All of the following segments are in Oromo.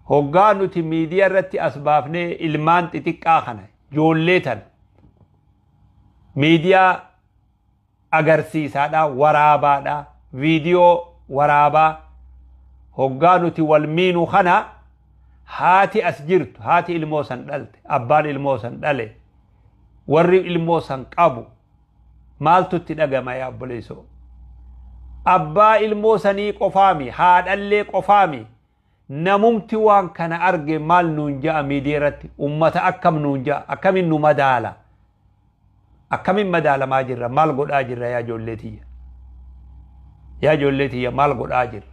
Hoggaa nuti miidiyaa irratti as baafnee ilmaan xixiqqaa kana ijoollee tana miidiyaa agarsiisaadha, waraabaadha, viidiyoo waraabaa hoggaa nuti wal miinu kana haati as jirtu, haati ilmoo san dhalte, abbaan ilmoo san dhale, warri ilmoo san qabu maaltu itti dhagama yaa obboleessoo? Abbaa ilmoo sanii qofaami, haadhallee qofaami, namumti waan kana arge maal nuun ja'a miidiyaa irratti? Ummata akkam nuun ja'a? Akkamiin nu madaala? Akkamiin madaalamaa jirra? Maal godhaa jirra yaa ijoollee tiyya? Yaa ijoollee tiyya, maal godhaa jirra?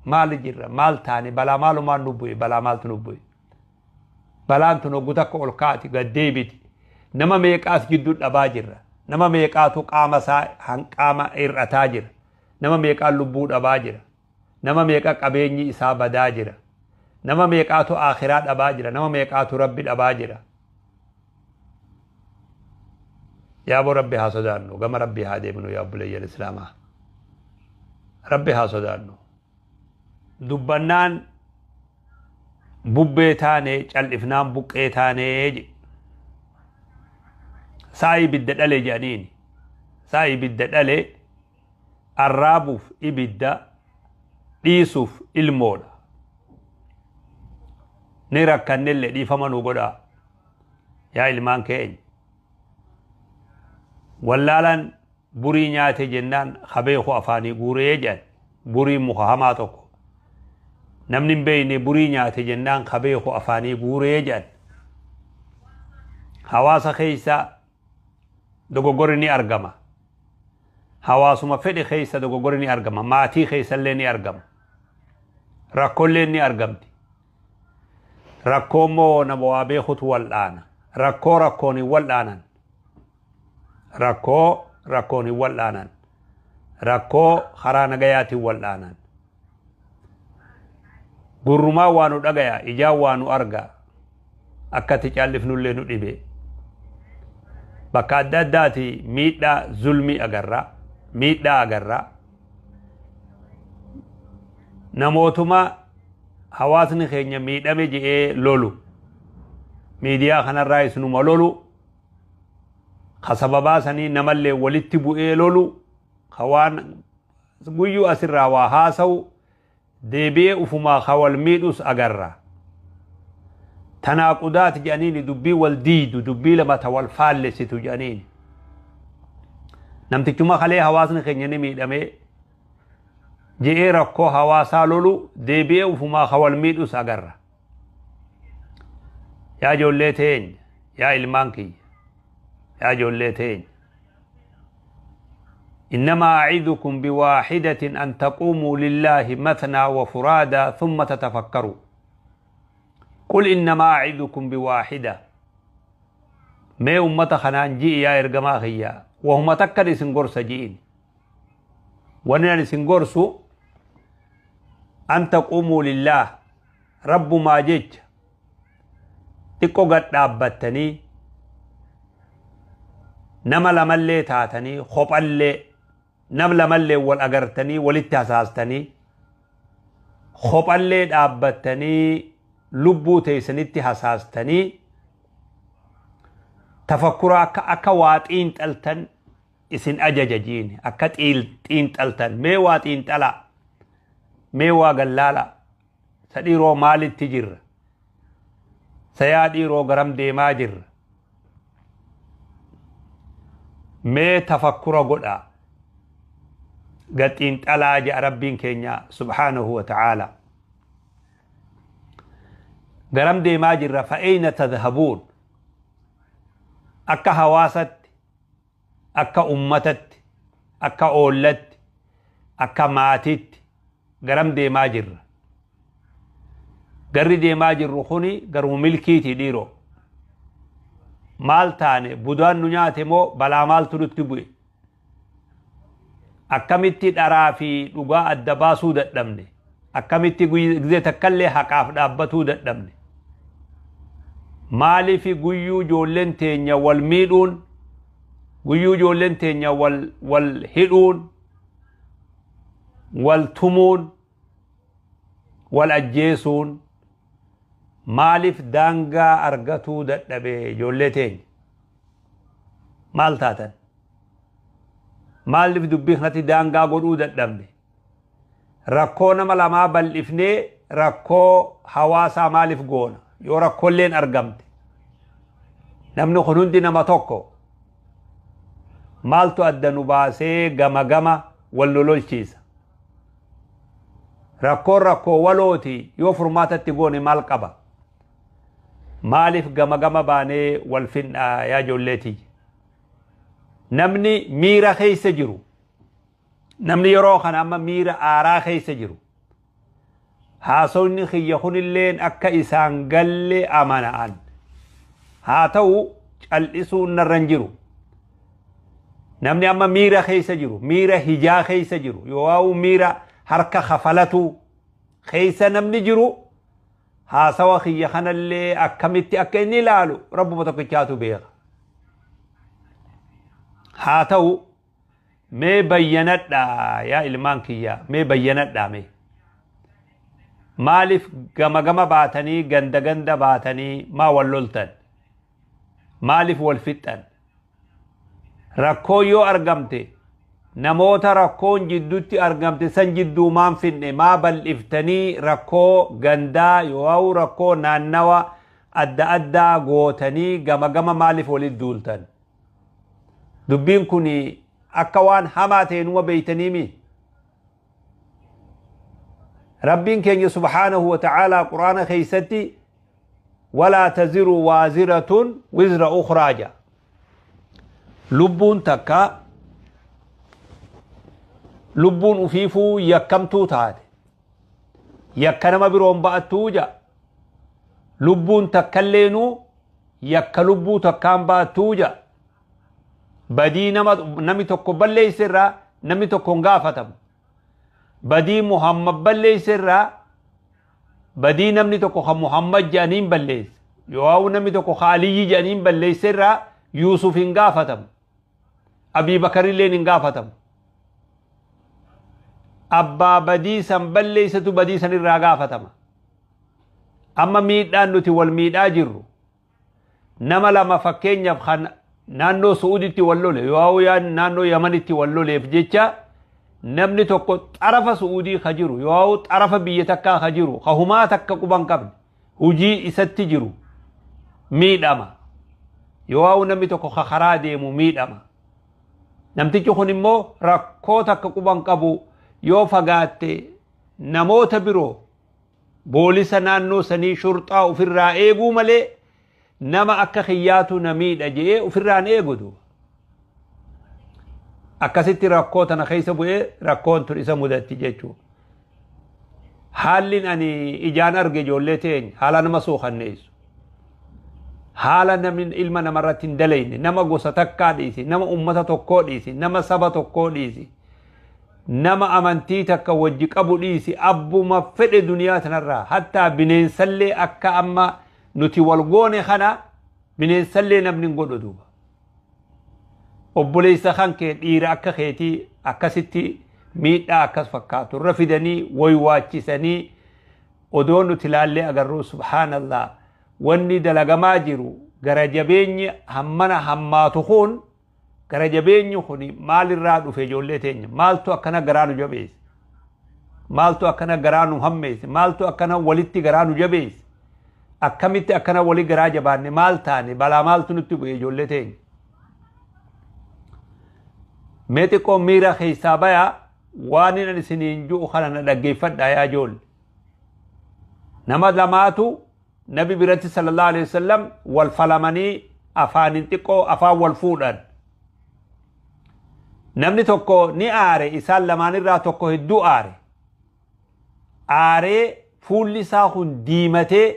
Maal jirra? Maal taane? Balaa maalumaan nu bu'e? Balaa maaltu nu bu'e? Balaan tun hoggu takka ol kaati gad deebiti. Nama meeqaas gidduu dhabaa jirra? Nama meeqaatu qaama isaa hanqaama hir'ataa jira? Nama meeqaan lubbuu dhabaa jira? Nama meeqa qabeenyi isaa badaa jira? Nama meeqaatu akhiraa dhabaa jira? Nama meeqaatu Rabbi dhabaa jira? Yaaboo, Rabbi haa sodaannu, gama Rabbi haa deemnu. Yaa obboleeyyan Islaamaa, Rabbi haa sodaannu. Dubbannaan bubbee taane, cal'ifnaan buqqee taane jedhe. Sa'a ibidda dhale jedhaniini. Sa'a ibidda dhale arraabuuf ibidda dhiisuuf ilmoodha. Ni rakkannellee, dhiifama nu godhaa yaa ilmaan keenya. Wallaalaan burii nyaate jennaan habeeku afaanii guuree jedhan. Buriin muka hamaa tokko. Namni hin beekne burii nyaate jennaan habeeku afaanii guuree jedhan. Hawaasa keessa dogoggorri ni argama. Hawaasuma fedhe keessa dogoggorri ni argama. Maatii keessallee ni argama. Rakkoollee ni argamti. Rakkoo immoo nama waa beekutu wal'aana. Rakkoo rakkoon hin wal'aanan. Rakkoo rakkoon hin wal'aanan. Rakkoo karaa nagayaatiin wal'aanan. Gurrumaa waa nu dhagaya, ijaan waa nu arga. Akkatti callifnullee nu dhibe. Bakka adda addaati miidhaa zulmii agarra. Miidhaa agarra. Namootuma hawaasni keenya miidhame je'ee lolu. Miidiyaa kanarraa isinuma lolu. Ka sababaa sanii namallee walitti bu'ee lolu. Ka waan guyyuu asirraa waa haasa'u deebi'ee ufumaa ka wal miidhus agarra. Tanaaqudaat jedhaniini, dubbii wal diidu, dubbii lama ta wal faallessitu jedhaniini. Namtichuma kalee hawaasni keenya ni miidhamee je'ee rakkoo hawaasaa lolu deebi'ee ufumaa ka wal miidhus agarra. Yaa ijoollee teenya, yaa ilmaan kiyya, yaa ijoollee teenya. إنما أعظكم بواحدة أن تقوموا لله مثنى وفرادى ثم تتفكروا. قل إنما أعظكم بواحدة. Mee ummata kanaan ji'i, yaa ergamaa kiyyaa, wahuma takkan isin gorsa ji'in. Wanni an isin gorsu أن تقوموا لله, rabbumaa jecha xiqqoo gad dhaabbattanii, nama lamallee taatanii, kophallee nam lamallee wal agartanii walitti hasaastanii, kophallee dhaabbattanii lubbuu teessanitti hasaastanii, tafakkura akka waa xiinxaltan isin ajaja jiin. Akka xiinxaltan, mee waa xiinxalaa, mee waa gallaala. Sa dhiiroo, maalitti jirra? Sayaa dhiiroo, garam deemaa jirra? Mee tafakkura godhaa, gad xiinxalaa jedha Rabbiin keenya سبحانه وتعالى. Garam deemaa jirra? فأين تذهبون? Akka hawaasatti, akka ummatatti, akka oollatti, akka maatitti garam deemaa jirra? Garri deemaa jirru kuni garuma milkiiti dhiiroo? Maal taane? Budaan nu nyaate moo balaa maaltu nutti bu'e? Akkamitti dharaa fi dhugaa adda baasuu dadhabne? Akkamitti gizee takkallee haqaaf dhaabbatuu dadhabne? Maaliif guyyuu ijoolleen teenya wal miidhuun, guyyuu ijoolleen teenya wal hidhuun, wal tumuun, wal ajjeesuun? Maaliif daangaa argatuu dadhabe ijoollee teenya? Maal taatan? Maaliif dubbii kanatti daangaa godhuu dadhabne? Rakkoo nama lamaa bal'ifnee rakkoo hawaasaa maaliif goona? Yoo rakkoolleen argamte. Namni kun hundi nama tokko. Maaltu adda nu baasee gama gama wal lololchiisa? Rakkoon rakkoo walooti yoo furmaatatti goone maal qaba? Maaliif gama gama baanee wal finnaa yaa ijoollee tiyya? Namni miira keessa jiru, namni yeroo kana amma miira aaraa keessa jiru, haasawni kiyya kunilleen akka isaan galle amana'an. Haa ta'u cal'isuun narra hin jiru. Namni amma miira keessa jiru, miira hijaa keessa jiru, yoo miira harka kafalatu keessa namni jiru, haasawa kiyya kanallee akkamitti akka inni ilaalu Rabbuma tokkichaatu beeka. Haa ta'u mee bayyanadhaa yaa ilmaan kiyya, mee bayyanadhaa mee. Maaliif gama gama baatanii ganda ganda baatanii maa wal loltan? Maaliif wal fixxan? Rakkoo yoo argamte namoota rakkoon jidduutti argamte san jidduu maan finne maa bal'iftanii rakkoo gandaa yoo rakkoo naannawa adda addaa gootanii gama gama maaliif walitti duultan? Dubbiin kun akka waan hamaa ta'e numa beeytaniimi. Rabbiin keenya subhaanahu wa ta'aalaa Quraana keessatti walaa taziru waaziratun wizra ukhraa jedha. Lubbuun takka lubbuun ufiifuu yakkamtuu taate yakka nama biroon ba'attuu jedha. Lubbuun takkalleenuu yakka lubbuu takkaan ba'attuu jedha. Badii namni tokko balleesse irraa namni tokko hin gaafatamu. Badii Muhammad balleesse irraa badii namni tokko kan Muhammad jedhaniin balleesse yoo namni tokko kan Aliyyi jedhaniin balleesse irraa Yuusuf hin gaafatamu. Abii Bakarilleen hin gaafatamu. Abbaa badii san balleessatu badii san irraa gaafatama. Amma miidhaan nuti wal miidhaa jirru nama lama fakkeenyaaf kan naannoo Su'uuditti wal lole yoo naannoo Yamanitti wal loleef jecha namni tokko xarafa Su'uudii ka jiru yoo xarafa biyya takkaa ka jiru ka humaa takka quban qabne hujii isatti jiru miidhama. Yoo namni tokko ka karaa deemu miidhama. Namtichi kun immoo rakkoo takka quban qabu yoo fagaatte namoota biroo boolisa naannoo sanii shurxaa ofirraa eeguu malee nama akka kiyyaatu na miidha jedhee ofirraan eegu duuba. Akkasitti rakkoo tana keessa bu'ee rakkoon tun isa mudatti jechuudha. Haalli ani ijaan arge ijoollee teenya haala nama suukanneessu. Haala namni ilma namarratti hin dalayne, nama gosa takkaa dhiisi, nama ummata tokkoo dhiisi, nama saba tokkoo dhiisi, nama amantii takka wajji qabu dhiisi, abbuma fedhe duniyaa tanarraa hattaa bineensallee akka amma nuti wal goone kana bineensallee namni hin godhu duuba. Obboleessa kan kee dhiira akka keetii akkasitti miidhaa akkas fakkaatu irra fidanii waywaachisanii odoo nuti ilaallee agarru subhaanallah wanni dalagamaa jiru gara jabeenyi hammana hammaatu kun gara jabeenyi kun maalirraa dhufe ijoollee teenya? Maaltu akkana garaa nu jabeesse? Maaltu akkana garaa nu hammeesse? Maaltu akkana walitti garaa nu jabeesse? Akkamitti akkana wali garaa jabaanne maal taane balaa maaltu nutti bu'e ijoollee teenya? Mee xiqqoo miira keessaa bayaa waan inni isiniin ji'u kana na dhaggeeffadhaa yaa ijoolle. Nama lamaatu nabi biratti sallallahu alaihi wasallam wal falamanii afaanin xiqqoo afaan wal fuudhan. Namni tokko ni aare, isaan lamaanirraa tokko hedduu aare. Aaree fuulli isaa kun diimatee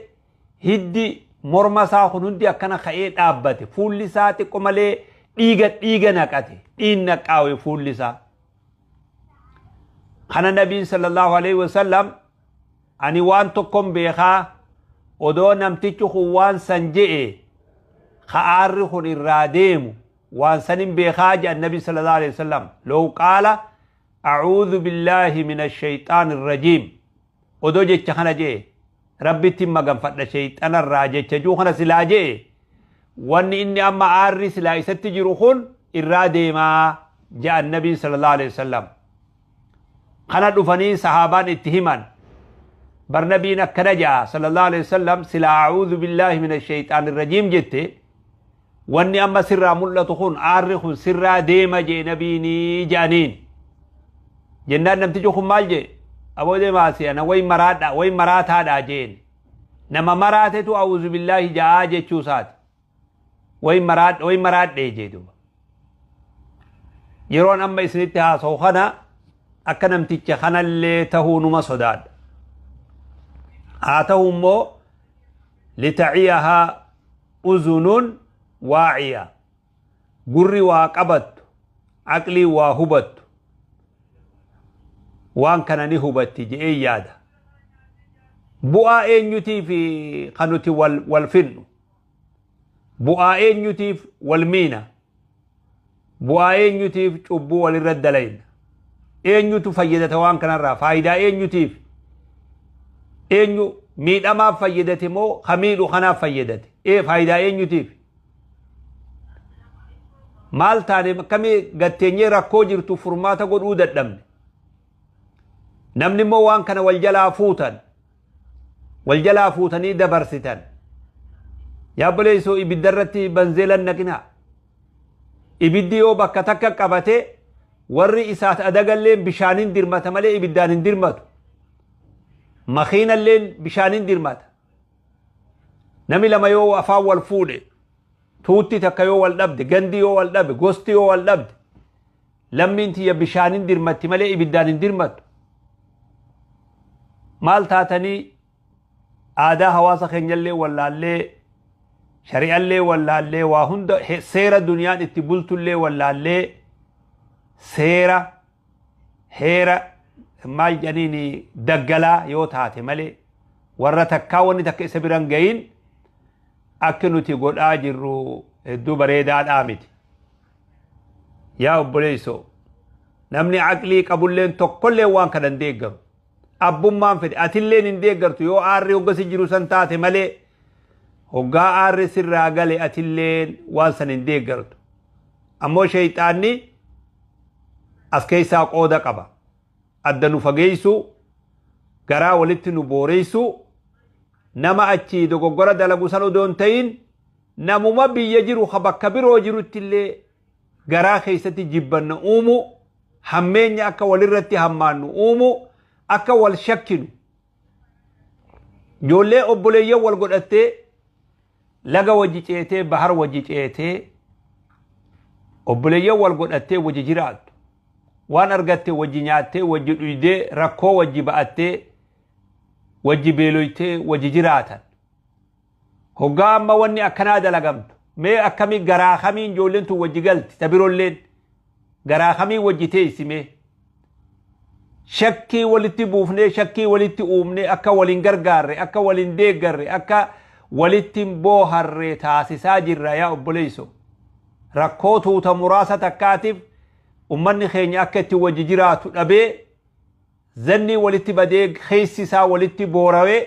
hiddi morma isaa kun hundi akkana ka'ee dhaabbate. Fuulli isaa xiqqoo malee dhiiga dhiiga naqate. Dhiin naqaawe fuulli isaa. Kana nabiin sallallahu alaihi wasallam ani waan tokkon beekaa odoo namtichi kun waan san je'e ka aarri kun irraa deemu waan sanin beekaa jedhan nabi sallallahu alaihi wasallam. Law qaala a'uudhu billaahi min ashayxaani irrajiim odoo jecha kana je'e Rabbitti maganfadha sheeyxanarraa jecha juu kana silaa je'e, wanni inni amma aarri silaa isatti jiru kun irraa deemaa je'an Nabiin sallallahu alaihi wasallam. Kana dhufanii sahaabaan itti himan. Bar Nabiin akkana je'a sallallahu alaihi wasallam, silaa a'uudhu billaahi mina shayxaanir rajiim jette, wanni amma sirraa mul'atu kun, aarri kun sirraa deema jee Nabiinii je'aniin. Jennaan namtichi kun maal jee? Aboo deemaa si ana way maraadha, way maraataadha jeen. Nama maraatetu a'uudhu billaahi ja'aa jechuu isaati. Way maraadha, way maraadhee jee duuba. Yeroon amma isinitti haasa'u kana akka namticha kanallee tahuu numa sodaadha. Haa ta'u immoo litaciyahaa uzunun waaciya, gurri waa qabattu, aqlii waa hubattu waan kana ni hubatti je'ee yaada. Bu'aa eenyutiif kan nuti wal finnu? Bu'aa eenyutiif wal miina? Bu'aa eenyutiif cubbuu walirra dalayna? Eenyutu fayyadata waan kanarraa? Faayidaa eenyutiif? Eenyu miidhamaaf fayyadate moo ka miidhu kanaaf fayyadate? Faayidaa eenyutiif? Maal taane akkamii gatteenyee rakkoo jirtu furmaata godhuu dadhabne? Namni immoo waan kana wal jalaa fuutan, wal jalaa fuutanii dabarsitan. Yaa obboleessoo, ibidda irratti banzeelan naqinaa. Ibiddi yoo bakka takka qabate, warri isaat adagalleen bishaanin dirmata malee ibiddaan hin dirmatu. Makiinalleen bishaanin dirmata. Namni lama yoo afaan wal fuudhe, tuutti takka yoo wal dhabde, gandi yoo wal dhabe, gosti yoo wal dhabde, lammiin tiyya bishaanin dirmatti malee ibiddaan hin dirmattu. Maal taatanii aadaa hawaasa keenyallee wallaallee, shari'allee wallaallee, waa hunda seera duniyaan itti bultullee wallaallee, seera heera maal jedhaniin daggalaa yoo taate malee, warra takkaa wanni takka isa biran gahin akka nuti godhaa jirru hedduu bareedaadhaa miti. Yaa obboleessoo, namni aqlii qabulleen tokkollee waan kana hin deeggaru. Abbummaan fedhe atilleen hin deeggartu yoo aarri hoggasi jiru san taate malee, hoggaa aarri sirraa gale atilleen waan san hin deeggartu. Ammoo sheeyxaanni as keessaa qooda qaba. Adda nu fageessu, garaa walitti nu booreessu, nama achii dogoggora dalagu san odoo hin ta'in namuma biyya jiru ka bakka biroo jirutti illee garaa keessatti jibbanna uumu, hammeenya akka walirratti hammaannu uumu, akka wal shakkinu. Ijoollee obboleeyyan wal godhattee, laga wajji ceetee, bahar wajji ceetee, obboleeyyan wal godhattee wajji jiraattu, waan argatte wajji nyaattee, wajji dhuydee, rakkoo wajji ba'attee, wajji beeloytee wajji jiraatan. Hoggaa amma wanni akkanaa dalagamtu, mee akkamii garaa kamiin ijoolleen tun wajji galti? Ta biroolleen garaa kamiin wajji teessi mee? Shakkii walitti buufnee, shakkii walitti uumnee, akka waliin gargaarre, akka waliin deeggarre, akka walitti booharre taasisaa jirra. Yaa obboleesso, rakkoo tuuta muraasa takkaatiif ummanni keenya akka itti wajji jiraatu dhabee, zanni walitti badee, keessi isaa walitti boorawee,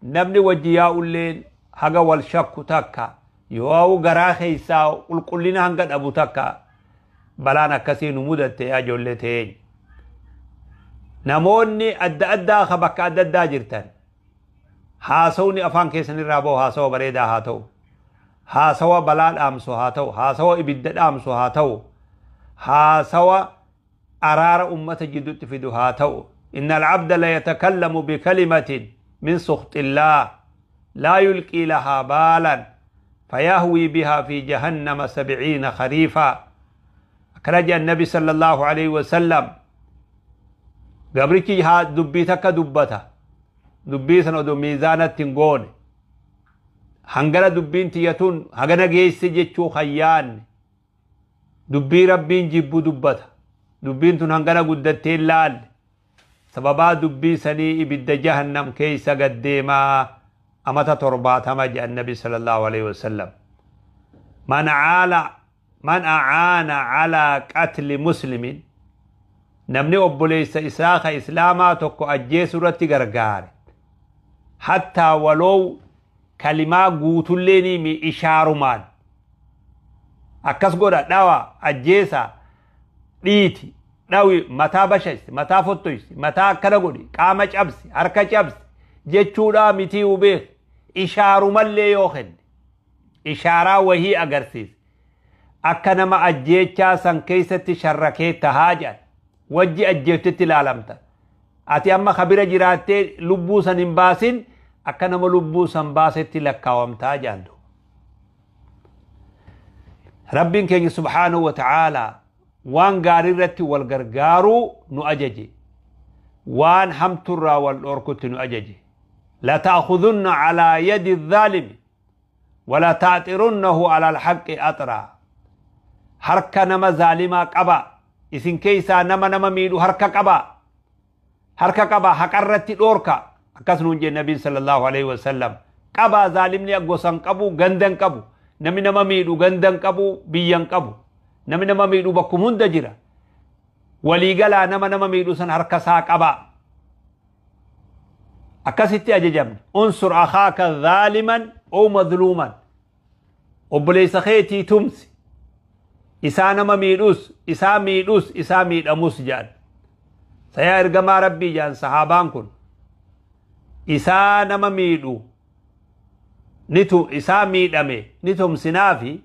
namni wajji yaa'ulleen haga wal shakku takka yoo garaa keessaa qulqullina hanga dhabu takka balaan akkasii nu mudatte. Yaa ijoollee teenya, namoonni adda addaa ka bakka adda addaa jirtan, haasawni afaan keessan irraa bahu haasawa bareedaa haa ta'u, haasawa balaa dhaamsu haa ta'u, haasawa ibidda dhaamsu haa ta'u, haasawa araara ummata jidduutti fidu haa ta'u. إن العبد ليتكلم بكلمة من سخط الله لا يلقي لها بالا فيهوي بها في جهنم 70 خريفا. أكرج النبي صلى الله عليه وسلم. Gabrichi haa dubbii takka dubbata, dubbii sana odoo miizaanatti hin goone, hangana dubbiin tiyyatuun hagana geesse jechuu hayyaanne, dubbii Rabbiin jibbu dubbata. Dubbiin tun hangana guddattee laalle, sababaa dubbii sanii ibidda jahannam keeysa gaddeemaa amata 70 jedhan Nabi sallallahu alaihi wasallam. من عال من أعان على قتل مسلم, namni obboleessa isaa ka islaamaa tokko ajjeesuu irratti gargaare, Hattaa waloow kalimaa guutullee ni ishaarumaan akkas godha, dhawa, ajjeesa, dhiiti, dhawi, mataa bashaysi, mataa fottoysi, mataa akkana godhi, qaama cabsi, harka cabsi jechuudha mitii. Hubeek ishaarumallee yoo kenne, ishaaraa wahii agarsiise, akka nama ajjeechaa san keessatti sharrakee tahaa jedhan. Wajji ajjeeftetti ilaalamta. Ati amma kabira jiraattee lubbuu san hin baasin, akka nama lubbuu san baasetti lakkaawamtaa jedhan. Rabbiin keenya subhaanahu wa ta'aalaa waan gaarii irratti wal gargaaruu nu ajaje, waan hamturraa wal dhorkutti nu ajaje. لتأخذن على يد الظالم ولا تعطرنه على الحق أطرا. Harka nama zaalimaa qaba. Isin keessaa nama nama miidhu harka qaba, harka qaba, haqarratti dhoorka. Akkas nuun jee Nabiin sallallahu alaihi wasallam. Qaba, zaalimni gosan qabu, gandan qabu. Namni nama miidhu gandan qabu, biyyan qabu. Namni nama miidhu bakkum hunda jira. Waliigalaa nama nama miidhu san harka isaa qaba. Akkasitti ajajamne. Unsur akhaaka zaaliman oo mazluuman, obboleessa keetii tumsi, isaa nama miidhus, isaa miidhus, isaa miidhamus jedhan. Sayaa ergamaa Rabbii, jedhan sahaabaan kun, isaa nama miidhu nitu isaa miidhame ni tumsinaafi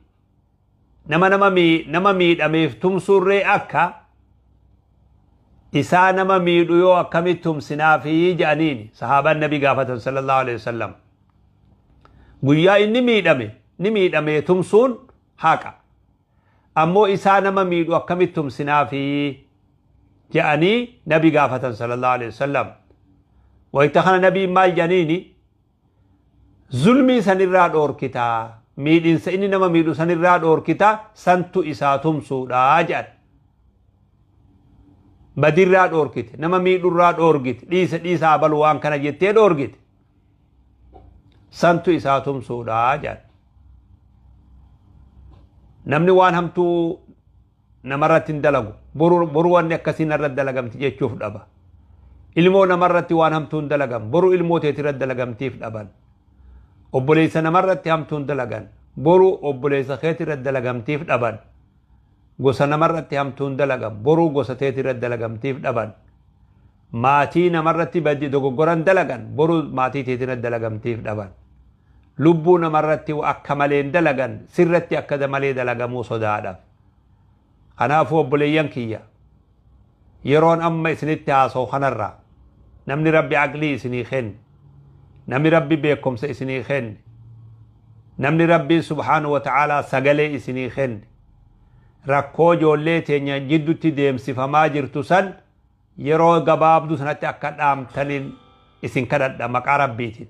nama miidhameef tumsurree akka isaa nama miidhu yoo akkamitti tumsinaafi jedhaniini sahaabaan Nabi gaafatan sallallahu alaihi wasallam. Guyyaa inni miidhame ni miidhame tumsuun haqa, ammoo isaa nama miidhu akkamitti tumsinaafi jedhanii Nabi gaafatan sallallahu alaihi wasallam. Wayita kana Nabiin maal jedhaniini? Zulmii sanirraa dhoorkitaa, miidhinsa inni nama miidhu sanirraa dhoorkitaa, santu isaa tumsuudha jedhan. Badirraa dhoorkite, nama miidhurraa dhoorgite, dhiisa, dhiisaa balu waan kana jettee dhoorgite, santu isaa tumsuudha jedhan. Namni waan hamtuu namarratti hin dalagu boru, boru wanni akkasii narratti dalagamti jechuuf dhaba. Ilmoo namarratti waan hamtuu hin dalagan, boru ilmoo teetirratti dalagamtiif dhaban. Obboleessa namarratti hamtuu hin dalagan, boru obboleessa keetirratti dalagamtiif dhaban. Gosa namarratti hamtuu hin dalagan, boru gosa teetirratti dalagamtiif dhaban. Maatii namarratti badii dogoggoran dalagan, boru maatii teetirratti dalagamtiif dhaban. Lubbuu namarratti akka malee hin dalagan, sirratti akka malee dalagamuu sodaadhaaf. Kanaafuu obboleeyyan kiyya, yeroon amma isinitti haasa'u kanarraa namni Rabbi aqlii isinii kenne, namni Rabbi beekumsa isinii kenne, namni Rabbiin subhaanahu wa ta'aalaa sagalee isinii kenne, rakkoo ijoollee teenya jiddutti deemsifamaa jirtu san yeroo gabaabduu sanatti akka dhaamtaniin isin kadhadha maqaa Rabbiitiin.